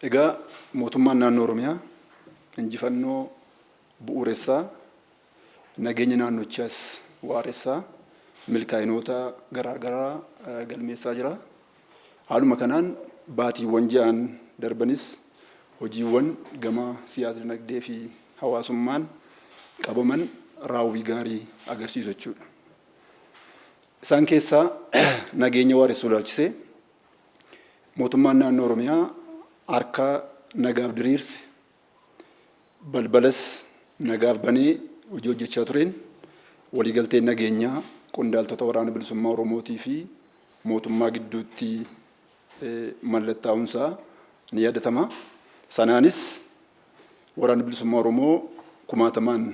Egaa mootummaan naannoo Oromiyaa injifannoo bu'uuressaa, nageenya naannochaas waaressaa, milkaa'inoota garaa garaa galmeessaa jira. Haaluma kanaan baatiiwwan ja'an darbanis hojiiwwan gama siyaas-dinagdee fi hawaasummaan qabaman raawwii gaarii agarsiisu jechuudha. Isaan keessaa nageenya waaressuu ilaalchisee mootummaan naannoo Oromiyaa harka nagaaf diriirse, balbalas nagaaf banee hojii hojjechaa tureen waliigalteen nageenyaa qondaaltota Waraana Bilisummaa Oromootii fi mootummaa gidduutti mallattaa'uunsaa ni yaadatama. Sanaanis Waraanni Bilisummaa Oromoo kumaatamaan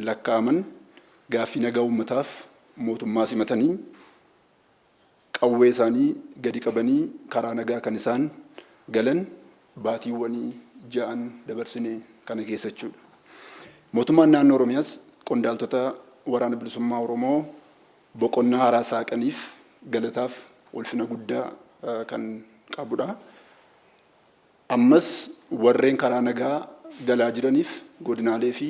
lakkaa'aman gaaffii nagaa uummataaf mootummaa simatanii qawwee isaanii gadi qabanii karaa nagaa kan isaan galan baatiiwwanii ja'an dabarsine kana keessa jechuudha. Mootummaan naannoo Oromiyaas qondaaltota Waraana Bilisummaa Oromoo boqonnaa haaraa saaqaniif galataaf ulfina guddaa kan qabudha. Ammas warreen karaa nagaa galaa jiraniif godinaalee fi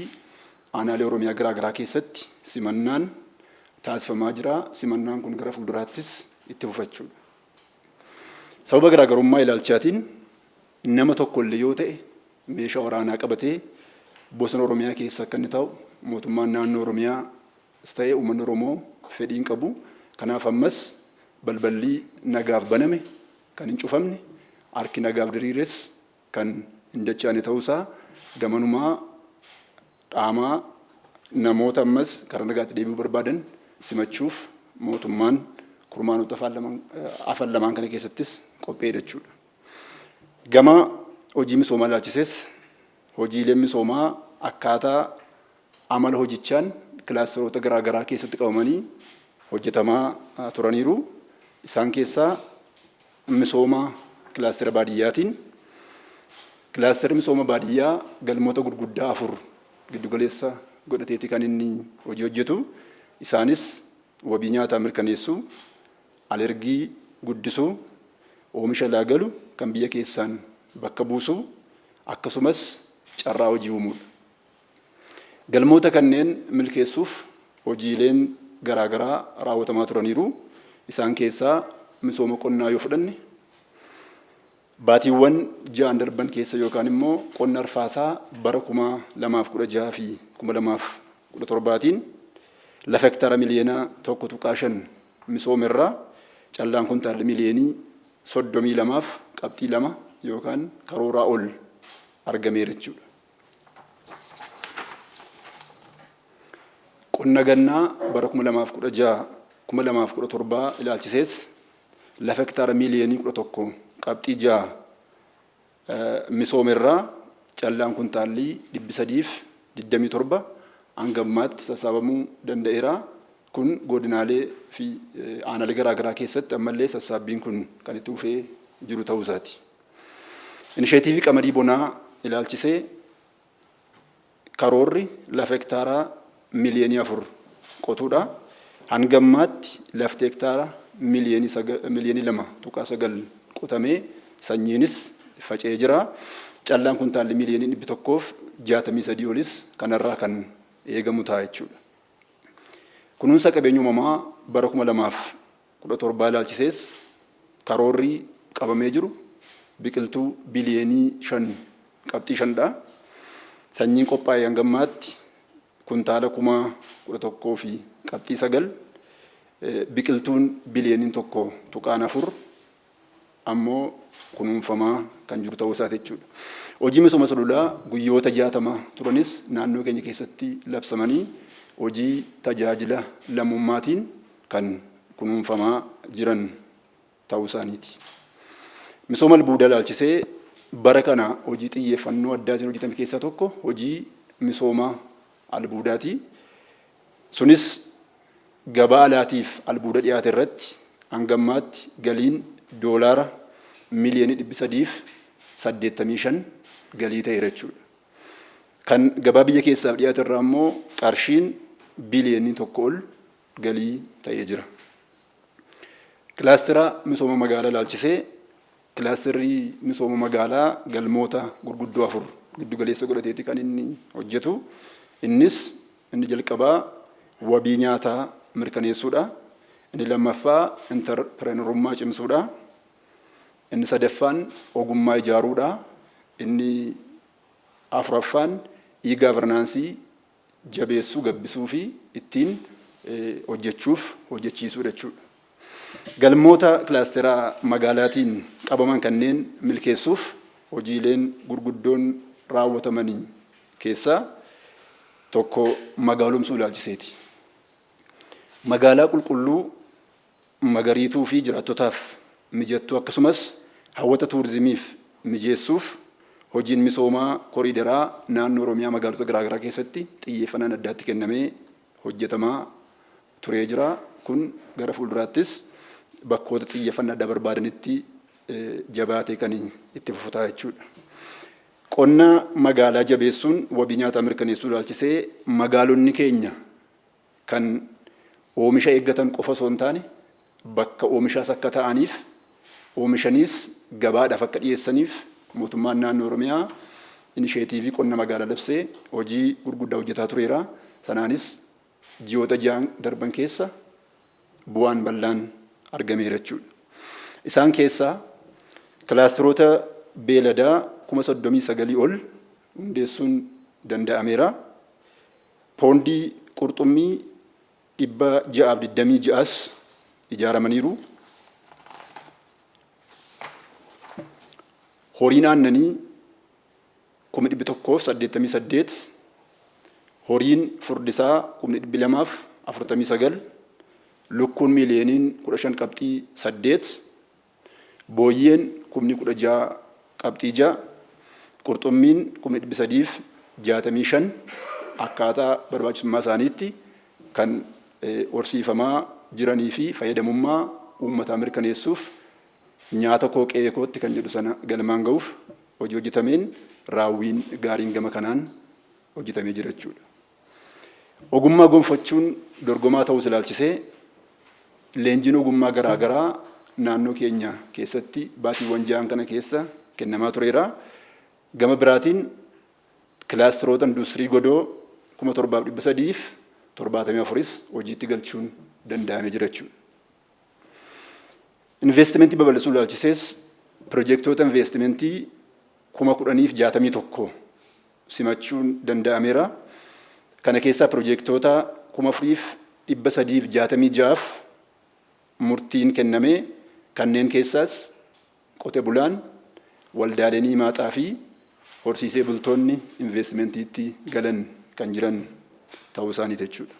aanaalee Oromiyaa garaa garaa keessatti simannaan taasifamaa jira. Simannaan kun gara fuulduraattis itti fufa jechuudha. Sababa garaagarummaa ilaalchaatiin nama tokko illee yoo ta'e meeshaa waraanaa qabatee bosona Oromiyaa keessa akka inni taa'u mootummaan naannoo Oromiyaas ta'e uummanni Oromoo fedhii hin qabu. Kanaaf ammas balballi nagaaf baname kan hin cufamne, harki nagaaf diriires kan hin dachaane ta'uu isaa gamanumaa dhaamaa namoota ammas karaa nagaatti deebi'uu barbaadan simachuuf mootummaan kurmaanota afan lamaan kana keessattis qopheedha jechuudha. Gama hojii misoomaa ilaalchisees hojiileen misoomaa akkaataa amala hojichaan kilaasteroota garaa garaa keessatti qabamanii hojjetamaa turaniiru. Isaan keessaa misooma kilaastera baadiyyaatiin kilaasterri misooma baadiyyaa galmoota gurguddaa 4 giddugaleessa godhateeti kan inni hojii hojjetu. Isaanis wabii nyaataa mirkaneessuu, alergii guddisuu, oomisha alaa galu kan biyya keessaan bakka buusuu akkasumas carraa hojii uumuudha. Galmoota kanneen milkeessuuf hojiileen garaa garaa raawwatamaa turaniiru. Isaan keessaa misooma qonnaa yoo fudhanne baatiiwwan ja'an darban keessa yookaan immoo qonna arfaasaa bara 2016 fi 2017tiin lafa hektaara miliyoona 1.5 misoomerraa callaan kuntaalli miliyoonii 32f qabxii 2 yookaan karooraa ol argameera jechuudha. Qonna gannaa bara 2016, 2017 ilaalchisees lafa hektaara miiliyoonii 11 qabxii 6 misoomerraa callaan kuntaalli 327 hanga ammaatti sassaabamuu danda'eera. Kun godinaalee fi aanaalee garaa garaa keessatti ammallee sassaabbiin kun kan itti fufee jiru ta'uu isaati. Inisheetiivii qamadii bonaa ilaalchisee karoorri lafa hektaaraa miliyoonii 4 qotuudha. Hanga ammaatti lafti hektaara miliyoonii 2.9 qotamee sanyiinis faca'ee jira. Callaan kuntaalli miliyoonii 163 olis kanarraa kan eegamu ta'a jechuudha. Kunuunsa qabeenya uumamaa bara 2017 ilaalchisees karoorri qabamee jiru biqiltuu biliyoonii 5 qabxii 5 dha. Sanyiin qophaa'e hanga ammaatti kuntaala 11,000 fi qabxii 9, biqiltuun biliyooniin 1.4 ammoo kunuunfamaa kan jiru ta'uu isaati jechuudha. Hojii misooma sululaa guyyoota 60 turanis naannoo keenya keessatti labsamanii hojii tajaajila lammummaatiin kan kunuunfamaa jiran ta'uu isaaniiti. Misooma albuudaa ilaalchisee bara kana hojii xiyyeeffannoo addaatiin hojjetame keessaa tokko hojii misooma albuudaati. Sunis gabaa alaatiif albuuda dhiyaate irratti hanga ammaatti galiin doolaara miliyoonii 385 galii ta'eera jechuudha. Kan gabaa biyya keessaaf dhiyaate irraa immoo qarshiin biliyoonii 1 ol galii ta'ee jira. Kilaastera misooma magaalaa ilaalchisee Kilaasterri misooma magaalaa galmoota gurguddoo 4 giddu galeessa godhateeti kan inni hojjetu. Innis inni jalqabaa wabii nyaataa mirkaneessuudha. Inni lammaffaa intarpirenerummaa cimsuudha. Inni sadaffaan ogummaa ijaaruudha. Inni afuraffaan e-gaavernaansii jabeessuu, gabbisuu fi ittiin hojjechuuf hojjechiisuudha jechuudha. Galmoota kilaastera magaalaatiin qabaman kanneen milkeessuuf hojiileen gurguddoon raawwatamanii keessaa tokko magaalomsuu ilaalchiseeti. Magaalaa qulqulluu, magariituu fi jiraattotaaf mijattuu akkasumas hawwata tuurizimiif mijeessuuf hojiin misoomaa koriidaraa naannoo Oromiyaa magaalota garaagaraa keessatti xiyyeeffannaan addaatti kennamee hojjetamaa turee jira. Kun gara fuulduraattis bakkoota xiyyeeffannaa addaa barbaadanitti jabaatee kan itti fufu ta'a jechuudha. Qonna magaalaa jabeessuun wabii nyaataa mirkaneessuu ilaalchisee magaalonni keenya kan oomisha eeggatan qofa osoo hin taane bakka oomishaas akka ta'aniif oomishaniis gabaadhaaf akka dhiyeessaniif mootummaan naannoo Oromiyaa inisheetiivii qonna magaalaa labsee hojii gurguddaa hojjetaa tureera. Sanaanis ji'oota ja'an darban keessa bu'aan bal'aan argameera jechuudha. Isaan keessaa kilaasteroota beeladaa 39,000 ol hundeessuun danda'ameera. Poondii qurxummii 626s ijaaramaniiru. Horiin aannanii 188,000, horiin furdisaa 249,000, lukkuun miiliyooniin 15.8, booyyeen 16,600,000, qurxummiin 365,000 akkaataa barbaachisummaa isaaniitti kan horsiifamaa jiranii fi fayyadamummaa uummataa mirkaneessuuf nyaata koo qe'ee kootti kan jedhu sana galmaan ga'uuf hojii hojjetameen raawwiin gaariin gama kanaan hojjetamee jira jechuudha. Ogummaa gonfachuun dorgomaa ta'uus ilaalchisee leenjiin ogummaa garaa garaa naannoo keenya keessatti baatiiwwan ja'an kana keessa kennamaa tureera. Gama biraatiin kilaasteroota industirii godoo 7,374s hojiitti galchuun danda'amee jira jechuudha. Inveestimentii babal'isuu ilaalchisees pirojektoota inveestimentii 10,061 simachuun danda'ameera. Kana keessaa pirojektoota 4,366f murtiin kennamee kanneen keessaas qote bulaan, waldaaleen himaaxaa fi horsiisee bultoonni inveestimentiitti galan kan jiran ta'uu isaaniiti jechuudha.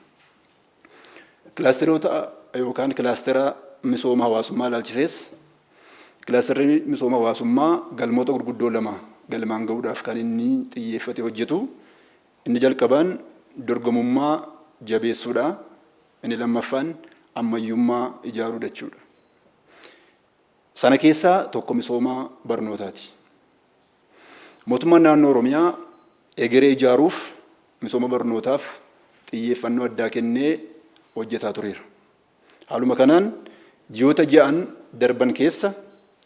Kilaasteroota yookaan kilaastera misooma hawaasummaa ilaalchisees kilaasterri misooma hawaasummaa galmoota gurguddoo lama galmaan ga'uudhaaf kan inni xiyyeeffate hojjetu. Inni jalqabaan dorgomummaa jabeessuudha. Inni lammaffaan ammayyummaa ijaaruudha jechuudha. Sana keessaa tokko misooma barnootaati. Mootummaan Naannoo Oromiyaa egeree ijaaruuf misooma barnootaaf xiyyeeffannoo addaa kennee hojjetaa tureera. Haaluma kanaan ji'oota ja'an darban keessa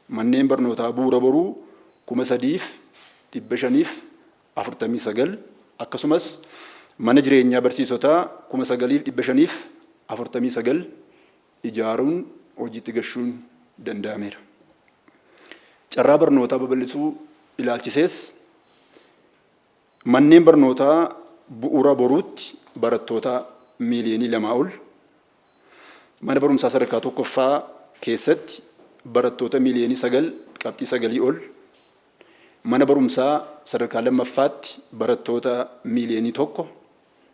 manneen barnootaa bu'uura boruu 3,549 akkasumas mana jireenyaa barsiisotaa 9,549 ijaaruun hojiitti gashuun danda'ameera. Carraa barnootaa babal'isuu ilaalchisees manneen barnootaa bu'uura boruutti barattoota miiliyoonii 2 ol, mana barumsaa sadarkaa tokkoffaa keessatti barattoota miiliyoonii 9.9 ol, mana barumsaa sadarkaa lammaffaatti barattoota miiliyoonii 1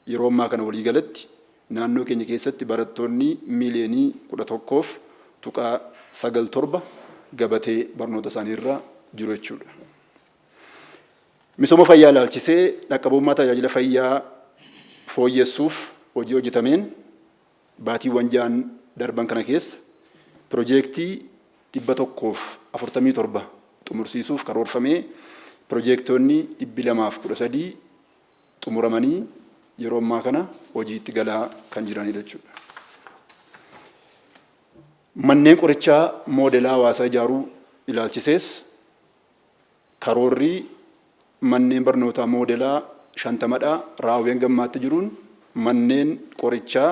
yeroo ammaa kana waliigalatti naannoo keenya keessatti barattoonni miiliyoonii 11.97 gabatee barnoota isaaniirra jiru jechuudha. Misooma fayyaa ilaalchisee dhaqqabummaa tajaajila fayyaa fooyyessuuf hojii hojjetameen baatiiwwan ja'an darban kana keessa pirojeektii 147 xumursiisuuf karoorfamee pirojeektoonni 213 xumuramanii yeroo ammaa kana hojiitti galaa kan jiranidha jechuudha. Manneen qorichaa moodelaa hawaasaa ijaaruu ilaalchisees karoorri manneen barnootaa moodelaa 50dha. Raawwiin gammaatti jiruun manneen qorichaa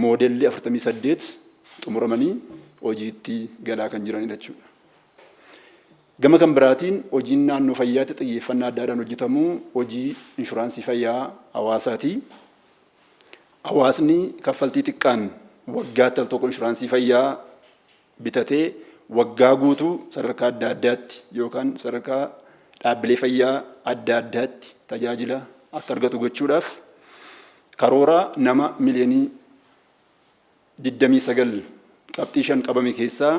moodelli 48 xumuramanii hojiitti galaa kan jiranidha jechuudha. Gama kan biraatiin hojiin naannoo fayyaatti xiyyeeffannaa addaadhaan hojjetamu hojii inshuraansii fayyaa hawaasaati. Hawaasni kaffaltii xiqqaan waggaatti al tokko inshuraansii fayyaa bitatee waggaa guutuu sadarkaa adda addaatti yookaan sadarkaa dhaabbilee fayyaa adda addaatti tajaajila akka argatu gochuudhaaf karoora nama miliyoonii 29.5 qabame keessaa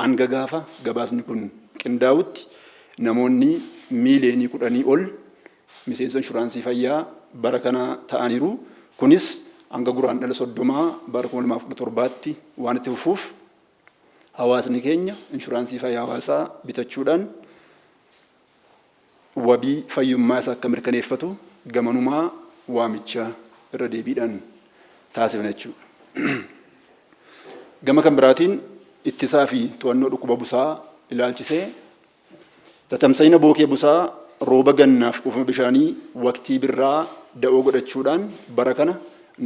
hanga gaafa gabaasni kun qindaa'utti namoonni miiliyoonii 10 ol miseensa inshuraansii fayyaa bara kana ta'aniiru. Kunis hanga Guraandhala 30 bara 2017tti waan itti fufuuf hawaasni keenya inshuraansii fayyaa hawaasaa bitachuudhaan wabii fayyummaa isaa akka mirkaneeffatu gamanumaa waamicha irra deebiidhaan taasifna jechuudha. Gama kan biraatiin ittisaa fi to'annoo dhukkuba busaa ilaalchisee tatamsa'ina bookee busaa rooba gannaaf kuufama bishaanii waqtii birraa da'oo godhachuudhaan bara kana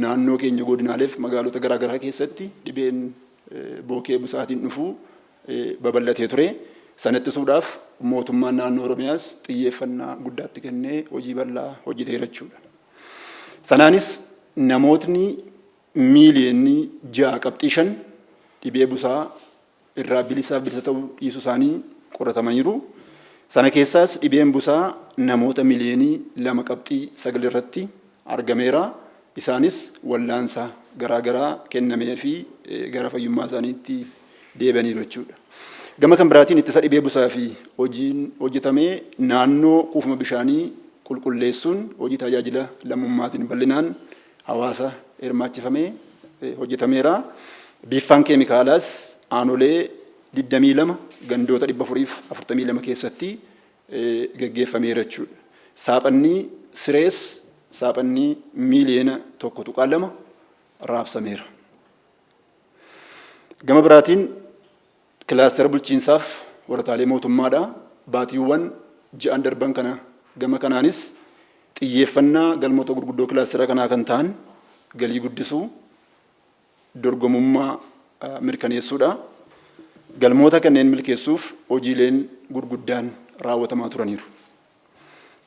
naannoo keenya godinaaleef magaalota garaagaraa keessatti dhibeen bookee busaatiin dhufu babal'atee ture. Sana ittisuudhaaf mootummaan naannoo Oromiyaas xiyyeeffannaa guddaatti kennee hojii bal'aa hojjeteera jechuudha. Sanaanis namootni miiliyoonni 6.5 dhibee busaa irraa bilisaaf bilisa ta'uu dhiisuu isaanii qoratamaniiru. Sana keessaas dhibeen busaa namoota miliyoonii 2.9 irratti argameera. Isaanis wallaansa garaagaraa kennamee fi gara fayyummaa isaaniitti deebi'aniiru jechuudha. Gama kan biraatiin ittisa dhibee busaa fi hojiin hojjetame naannoo kuufama bishaanii qulqulleessuun hojii tajaajila lammummaatiin bal'inaan hawaasa hirmaachifamee hojjetameera. Biiffaan keemikaalaas aanolee 22 gandoota 442 keessatti geggeeffameera jechuudha. Saaphanni sirees saaphanni miiliyoona 1.2 raabsameera. Gama biraatiin kilaastera bulchiinsaaf warataalee mootummaadha. Baatiiwwan ja'an darban kana gama kanaanis xiyyeeffannaa galmoota gurguddoo kilaastera kanaa kan ta'an galii guddisuu, dorgomummaa mirkaneessuudha. Galmoota kanneen milkeessuuf hojiileen gurguddaan raawwatamaa turaniiru.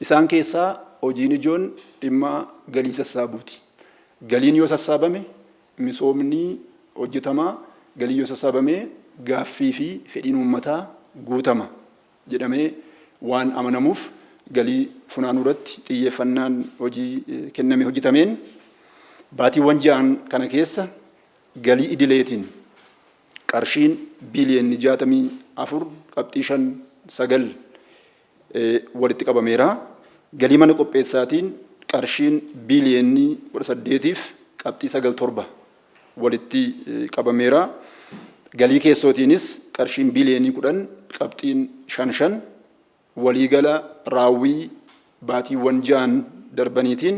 Isaan keessaa hojiin ijoon dhimma galii sassaabuuti. Galiin yoo sassaabame misoomni hojjetama, galiin yoo sassaabame gaaffii fi fedhiin uummataa guutama jedhamee waan amanamuuf galii funaanuu irratti xiyyeeffannaan hojii kenname hojjetameen baatiiwwan ja'an kana keessa galii idileetiin qarshiin biiliyoonni 64.59 walitti qabameera. Galii mana qopheessaatiin qarshiin biiliyoonni 18.97 walitti qabameera. Galii keessootiinis qarshiin biiliyoonii 10.55 waliigala raawwii baatiiwwan ja'an darbaniitiin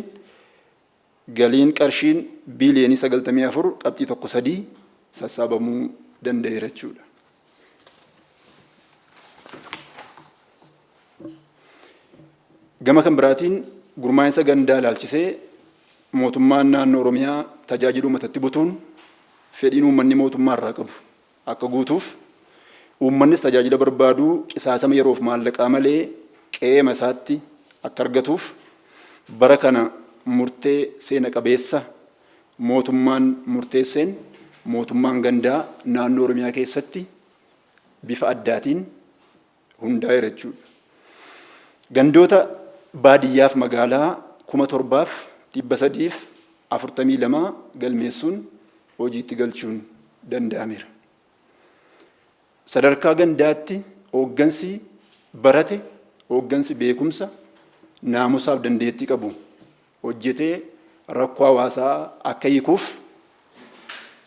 galiin qarshiin biiliyoonii 94.13 sassaabamuu danda'eera jechuudha. Gama kan biraatiin gurmaa'insa gandaa ilaalchisee mootummaan naannoo Oromiyaa tajaajila uummatatti butuun fedhiin uummanni mootummaa irraa qabu akka guutuuf uummannis tajaajila barbaadu qisaasama yeroof maallaqaa malee qe'eema isaatti akka argatuuf bara kana murtee seena qabeessa mootummaan murteesseen mootummaan gandaa naannoo Oromiyaa keessatti bifa addaatiin hundaa'eera jechuudha. Gandoota baadiyyaaf magaalaa 7342 galmeessuun hojiitti galchuun danda'ameera. Sadarkaa gandaatti hooggansi barate, hooggansi beekumsa, naamusaaf dandeettii qabu hojjetee rakkoo hawaasaa akka hiikuuf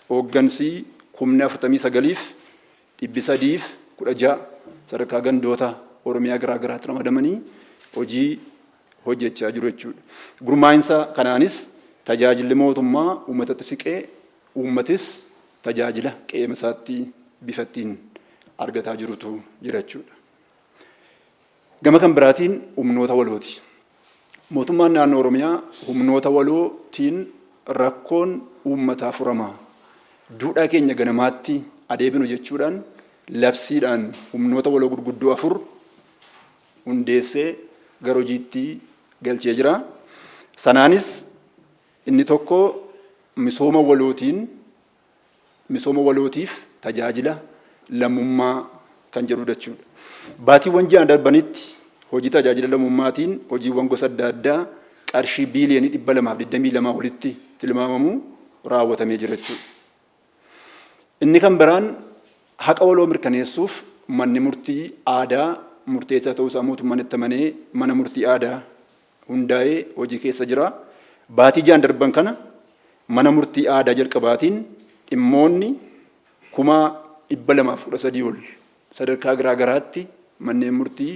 hooggansi kumni 49f 316 sadarkaa gandoota Oromiyaa garaa garaatti ramadamanii hojii hojjechaa jiru jechuudha. Gurmaa'insa kanaanis tajaajilli mootummaa uummatatti siqee uummatis tajaajila qe'eema isaatti bifa ittiin argataa jirutu jira jechuudha. Gama kan biraatiin humnoota walooti. Mootummaan naannoo Oromiyaa humnoota walootiin rakkoon uummataa furama. Duudhaa keenya ganamaatti adeeminu jechuudhaan labsiidhaan humnoota waloo gurguddoo 4 hundeessee gara hojiitti galchee jira. Sanaanis inni tokko misooma walootiin misooma walootiif tajaajila lammummaa kan jedhudha jechuudha. Baatiiwwan 6 darbanitti hojii tajaajila lammummaatiin hojiiwwan gosa adda addaa qarshii biiliyoonii 222 olitti tilmaamamu raawwatamee jira jechuudha. Inni kan biraan haqa waloo mirkaneessuuf manni murtii aadaa murteessaa ta'uusaa mootummaan itti amanee mana murtii aadaa hundaa'ee hojii keessa jira. Baatii 6 darban kana mana murtii aadaa jalqabaatiin dhimmoonni 213,000 ol sadarkaa garaa garaatti manneen murtii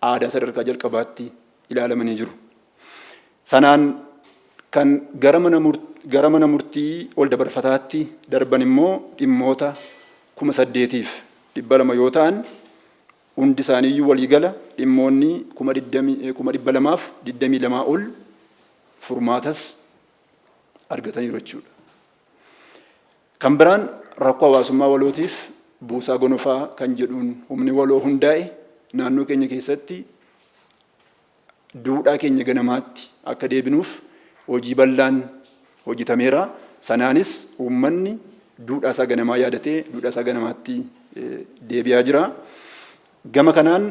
aadaa sadarkaa jalqabaatti ilaalamanii jiru. Sanaan kan gara mana murtii ol dabarfataatti darban immoo dhimmoota 8,200 yoo ta'an hundi isaaniiyyuu waliigala dhimmoonni 222,000 ol furmaatas argataniiru jechuudha. Kan biraan rakkoo hawaasummaa walootiif buusaa gonofaa kan jedhuun humni waloo hundaa'e naannoo keenya keessatti duudhaa keenya ganamaatti akka deebinuuf hojii bal'aan hojjetameera. Sanaanis uummanni duudhaa isaa ganamaa yaadatee duudhaa isaa ganamaatti deebi'aa jira. Gama kanaan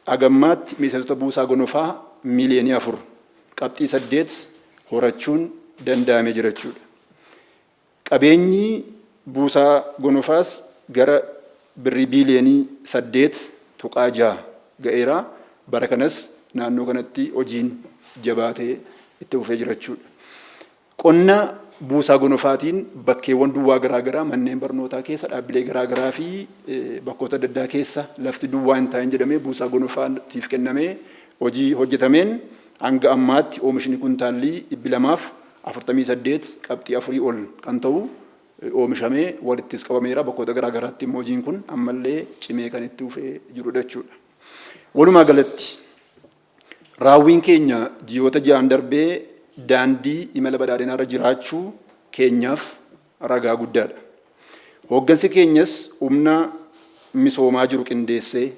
hagammaatti miseensota buusaa gonofaa miiliyoonii 4.8 horachuun danda'amee jira jechuudha. Qabeenyi buusaa gonofaas gara birrii biiliyoonii 8.6 ga'eera. Bara kanas naannoo kanatti hojiin jabaatee itti fufee jira jechuudha. Qonna buusaa gonofaatiin bakkeewwan duwwaa garaa garaa manneen barnootaa keessa dhaabbilee garaa garaa fi bakkoota adda addaa keessa lafti duwwaa hin taa'in jedhamee buusaa gonofaatiif kennamee hojii hojjetameen hanga ammaatti oomishni kuntaalli 248.4 ol kan ta'u oomishamee walittis qabameera. Bakkoota garaa garaatti immoo hojiin kun ammallee cimee kan itti fufee jirudha jechuudha. Walumaa galatti raawwiin keenya ji'oota 6 darbee daandii imala badhaadhinaarra jiraachuu keenyaaf ragaa guddaadha. Hooggansi keenyas humna misoomaa jiru qindeessee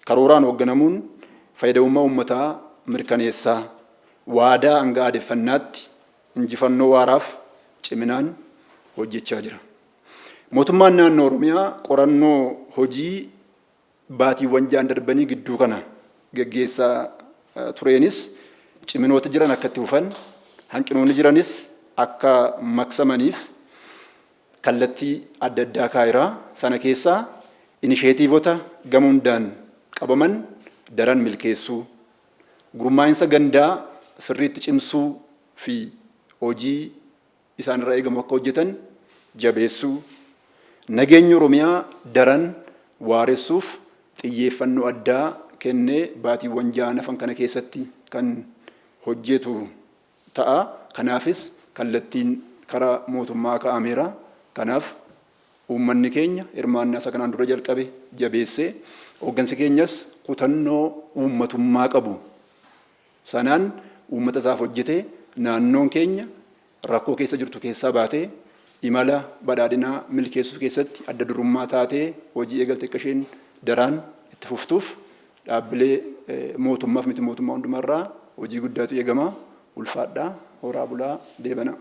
karooraan hoogganamuun fayyadamummaa uummataa mirkaneessaa waadaa hanga aadeffannaatti injifannoo waaraaf ciminaan hojjechaa jira. Mootummaan naannoo Oromiyaa qorannoo hojii baatiiwwan 6 darbanii gidduu kana geggeessaa tureenis ciminoota jiran akka itti fufan, hanqinoonni jiranis akka maqsamaniif kallattii adda addaa kaa'eera. Sana keessaa inisheetiivota gama hundaan qabaman daran milkeessuu, gurmaa'insa gandaa sirriitti cimsuu fi hojii isaan irraa eegamu akka hojjetan jabeessuu, nageenya Oromiyaa daran waaressuuf xiyyeeffannoo addaa kennee baatiiwwan 6 hafan kana keessatti kan hojjetu ta'a. Kanaafis kallattiin karaa mootummaa kaa'ameera. Kanaaf uummanni keenya hirmaannaa isa kanaan dura jalqabe jabeessee hooggansi keenyas kutannoo uummatummaa qabu sanaan uummata isaaf hojjetee naannoon keenya rakkoo keessa jirtu keessaa baatee imala badhaadhinaa milkeessuu keessatti adda durummaa taatee hojii eegalte akka isheen daraan itti fuftuuf dhaabbilee mootummaaf miti mootummaa hundumarraa hojii guddaatu eegama. Ulfaadhaa, horaa bulaa, deebanaa.